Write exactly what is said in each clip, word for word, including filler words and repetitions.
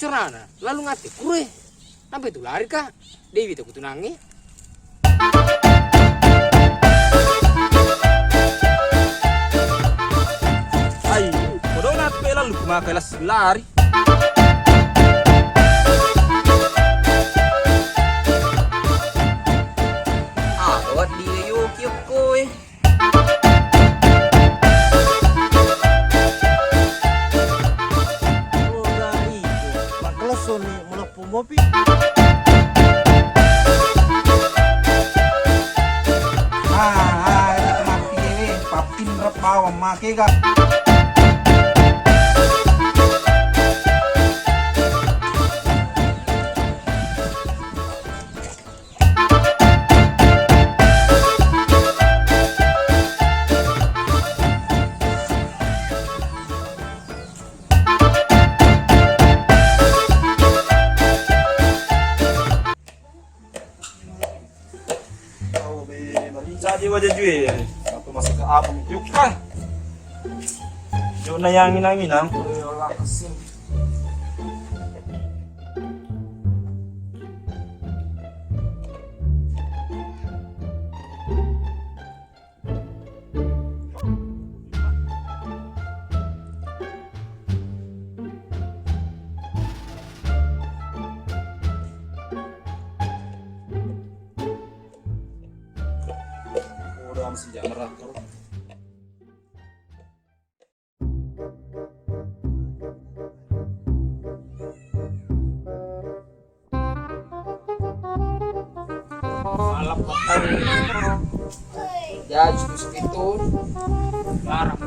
Rana, lalu ngate kuro e. Nampe tu lari ka. Dewi tak kutunangi. Ai, kodona pe lalu kumaka las lari. Ah, kawat di yoki ko e. Oga iko, makkelesoni muleppu mopi. Ah, ah, ero mati dewe, pappinrep bawang makega. Jaji waja jue. Aku masuk ke apa? Yuk, ah. Yuk, na yang angin-angin, ah. Udah, masih jangan. Malam petang. Ya, jus itu. Larang.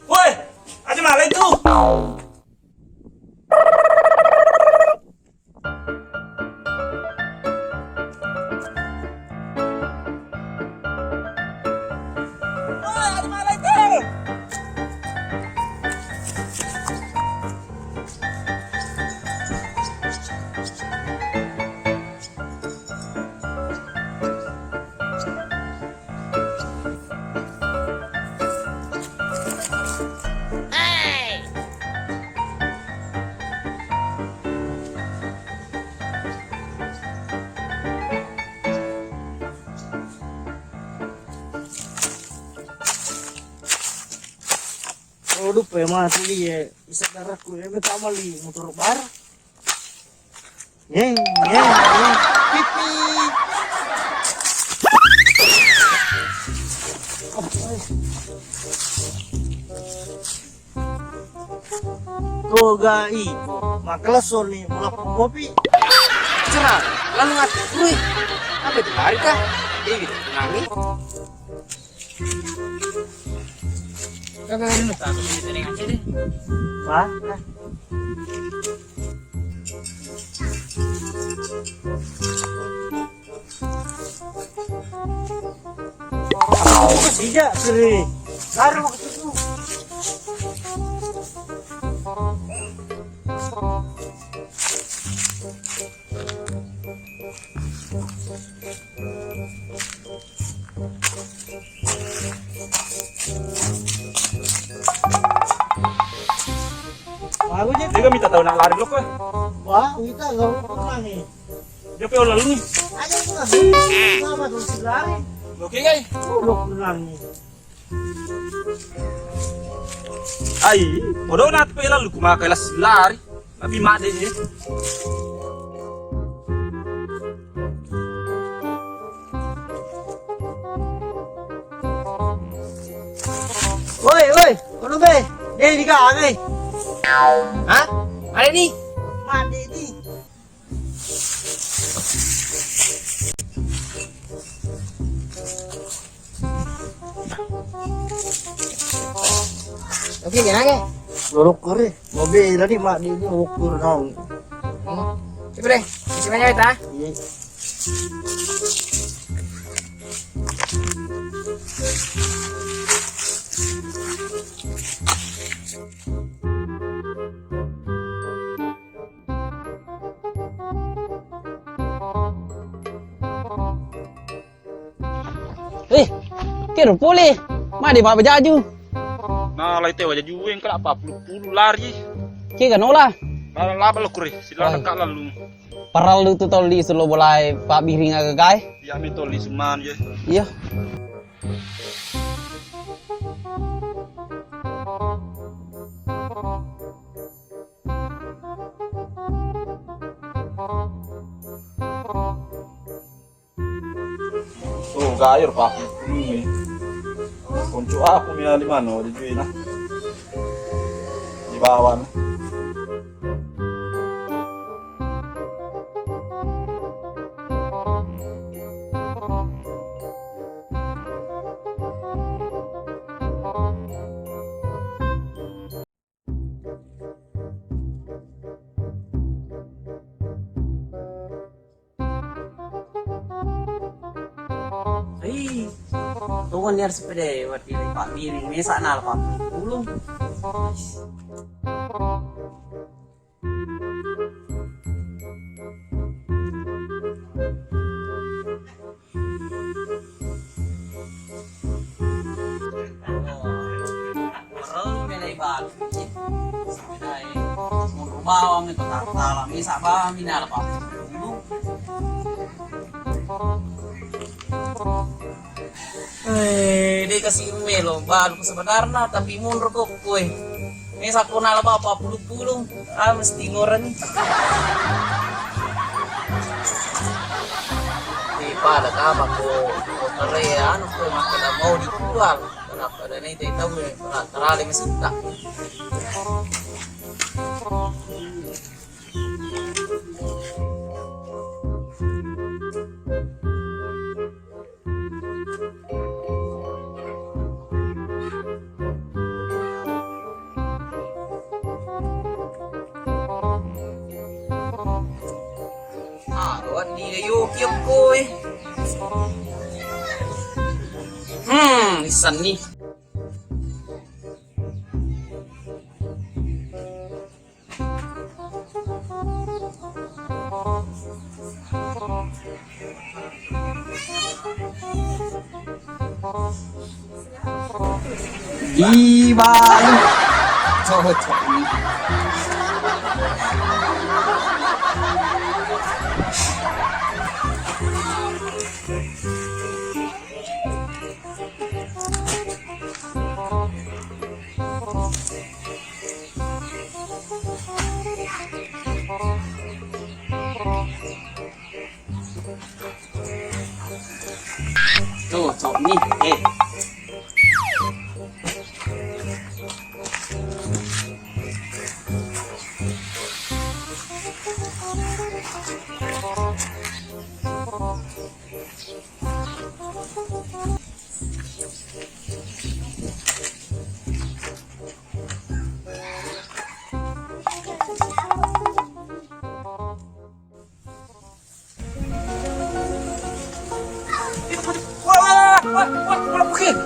Woi, aja malah itu. Woi, aja malah itu. Oh, lupa ya, mati ya. Isa darahku ya, minta mali motor bar. Nyeng, nyeng, nyeng. Pipi. Toga iko, makkelesoni muleppu mopi. Cerah, lalu ngati, wih. Apa itu lari kah? Ini gitu, nangis. Kagak ada nutang, ini tadi ngaca deh. Wah. Aku kasih aja, seri. Baru waktu itu. Aku jadi. Dia minta tahu nak lari lo kok. Wah, kita nggak pernah nih. Dia pe lalu ni. Aja pernah. Sama dong si lari. Oke, guys. Oh, lo pernah nih. Ai, bodoh na pe lalu ku maka las lari. Tapi made je. Woi, woi, kono be. Deh, di kami. Hah? Ada ni. Made ni. Oke, jangan ya. Lolok kore. Mobil tadi mak di ini ukur naung. Coba deh, isi banyak ya, ta? Iya. Eh, kero pole. Made mabbajaju. Na lai te wajaju engka apa pulu-pulu lari. Kega nola? Lala laba lo kure, silana ka lalu. Parallu tu tolli selo bolai pabbiring agagae. Iya mi tolli suman ye. Iya. Oh, gayo pa. Hmm. Konco aku mi lima no di Juina. Di bawah. Ih, tongan ni sepeda wati pabbiring mesa na apa pulung. Mereng melai batu. Sepedae. Munru bawang itu tala-tala. Misa bawang ini ala pabbiring. Eh, de kasi melo balu sebenarna, tapi mundur kok kue. Ini sakko nala bapak pulu-pulu, ah, mesti ngorani. Di pada kama ko motor ya, anu ko makkeda mau dijual. Kenapa ada nih tahu ya, terale mesinta. Ah, doang ni yo kiam koi. Hmm, isan ni. Di Bali. Cocok ni. Cocok ni, eh. Wah, wah, wah, wah, wah, wah, wah, wah.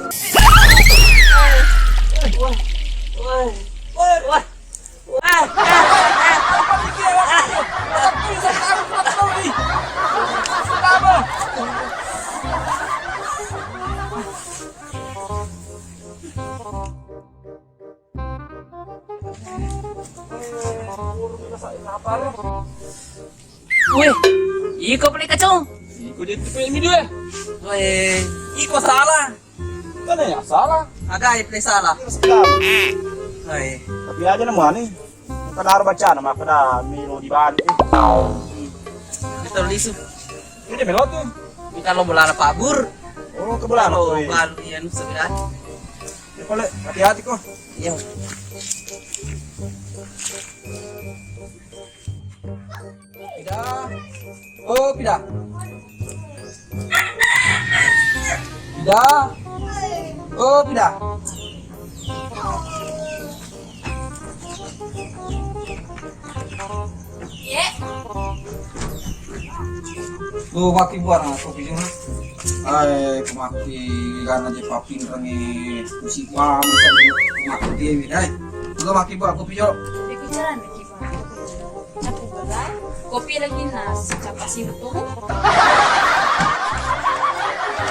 Wah, wah, wah. Weh, iko pale kacung. Iko jadi tu ini dua. Weh, iko salah. Kan ya salah. Aga ipale salah. Weh. Tapi aja nemu ani. Kada harus baca nama kada milo di Bali. Kita lisu. Ini melo tu. Kita lo bolana Pak Bur. Oh, ke bolana. Oh, Bur, iya, nu segera. Ya, pale, hati-hati ko. Iya. Pida. Oh, pida. Pida. Oh, pida. Tuh, maki buah na kopi jolo. Ai, maki gana je papinrengi musibah, maki dia, dai. Tuh, maki buah kopi jolo. Kopi lagi nasi, siapa sih itu?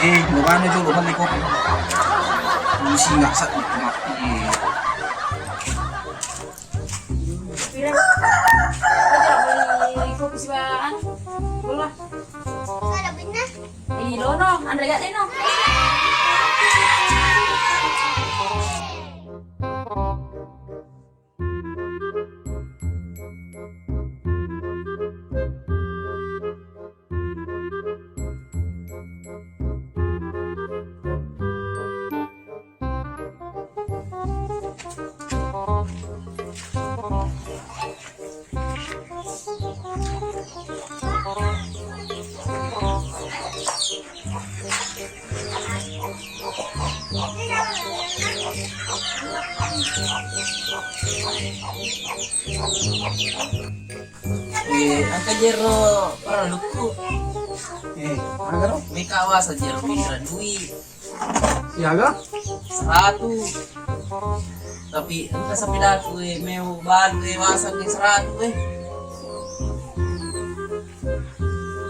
Eh, lu mana jolo beli kopi? Musi nggak sakit maki. Pira? Beli kopi siwa anu, bola. Ada benar. Ih, lono, anre gak deno. Eh, engka jero parelluku. Eh, aga ro? Meka wasa jero mira dui. Siaga? Seratu. Tapi engka sepedaku, eh, meu balu, eh, wasa ke seratu, eh.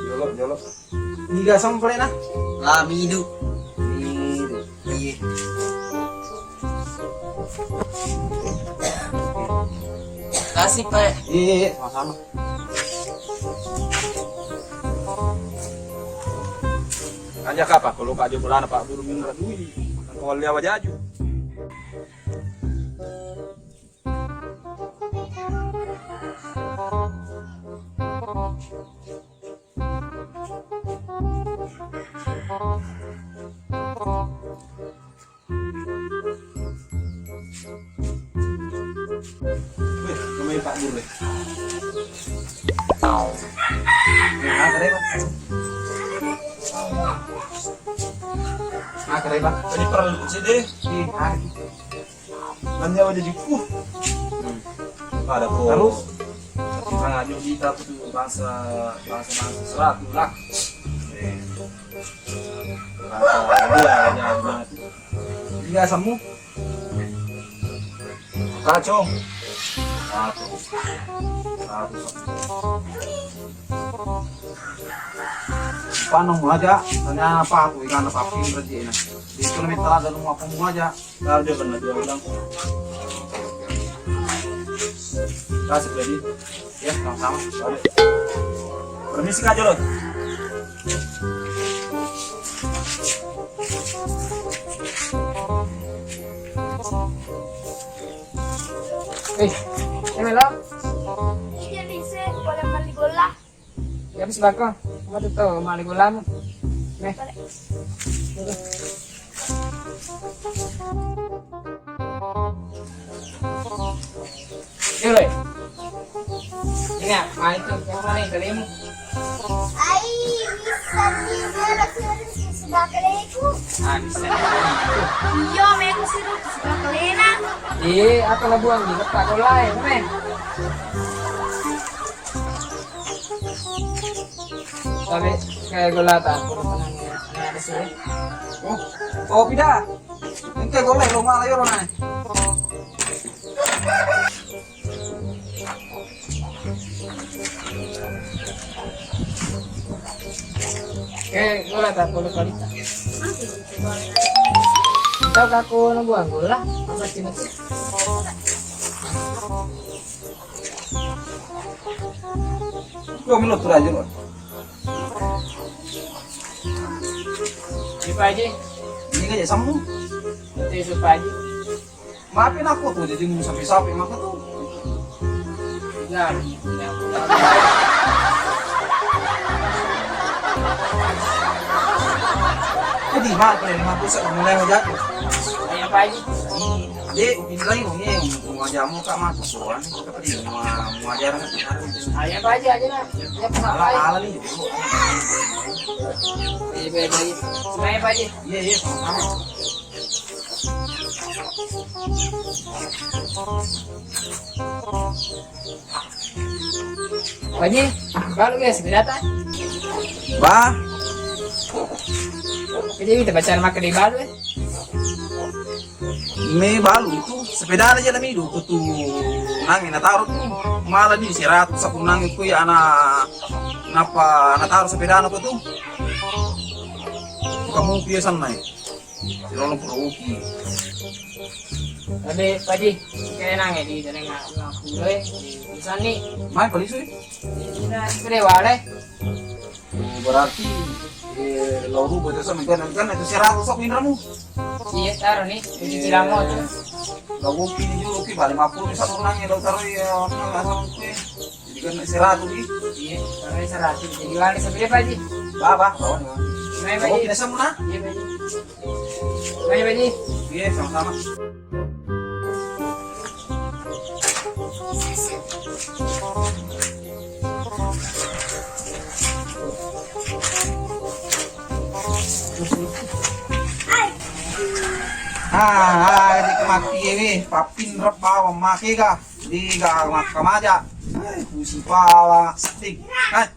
Jolo, jolo. Niga sampelena? Lamidu. Midu. Iya. Kasih, Pak. Iya, iya, iya, sama-sama. Aja kapa kalau Pak Joko lana Pak Guru minta duit. Kalau liawa jaju. Weh, kemai Pak Guru, weh. Nah, kare, Pak. Nah, kare, Pak. Tadi perlu sih deh. Iya, hari. Nanya aja juku. Hmm. Pada ko. Terus? Tapi orang aja kita tuh bangsa, bangsa, bangsa seratu lah. Eh. Bangsa, iya, iya, iya. Iya, samu. Kacau. Satu. Satu. Panung aja, tanya apa aku ikan apa pinter aja ini. Itu namanya telah dan mau apa aja. Nah, dia pernah jual bilang. Kasih lagi. Ya, sama-sama. Permisi, Kak Jolo. Eh, eh, Melo. Iya, bisa. Boleh beli bola. Ya, habis bako. Apa tuh, tuh, mali gulamu? Nih. Yole. Ini ya, main tuh, yang mana yang kalimu? Ai, bisa nih, saya lagi harus ke sebelah keleku. Ah, bisa. Iya, meko sih, sebelah kelena. Eh, apa lah buang di letak kolai, men. Tapi kayak gula tak, perlu tenang ya. Nah, ada sih. Oh, oh, pida. Engke gula lo malah yo lo nai. Kayak gula tak, perlu kualitas. Tahu aku nunggu gula, apa sih? Lo melo tu aja lo. Iya, Pak Haji. Ini kan ya samu. Betul, Pak Haji. Maafin aku tuh, jadi mau sampai-sampai maka tuh. Nah, nah. Jadi, Mak, kalau lima puluh saya mulai mau jatuh. Ayo, Pak Haji. Jadi, bilang ini mau aja mau Kak Mak, soalnya. Iya, Pak Haji, aja lah. Ya, Pak Haji. Ala-ala nih. Iya, Pak Haji. Semuanya, Pak Haji. Iya, iya, sama-sama. Pak Ji, balu ya sepedata? Bah, Jadi kita pacar makan di balu ya? Me balu itu sepedana aja namidu ko tu nangi nataro tu, malah di seratus aku nangi ku ya ana napa nataro sepedana ko tu. Kamu piye sanna e? Sirolo pura uki. Tapi Pak Ji, kayak nang ya di dalam ngaku doi. Misalnya, Mai palisu e? Kita sepeda wale. Berarti eh, lau rupa itu sama kan kan itu seratus aku indramu. Iya, taruh nih, di cicilan mau tuh. Lau rupa ini dulu ki balik lima puluh sama nang ya lau taruh ya sama aku e. Jadi kan seratus ki. Iya, taruh seratus. Jadi wale sepeda Pak Ji. Bah, bah, bawa nih. Mai Pak Ji. Kita sama nah. Iya Pak Ji. Mai Pak Ji. Iya, sama-sama. Ah, ah, di kematian ini, papin rep bawang make ga, di ga makkamaja. Eh, kusi pala sedih. Eh,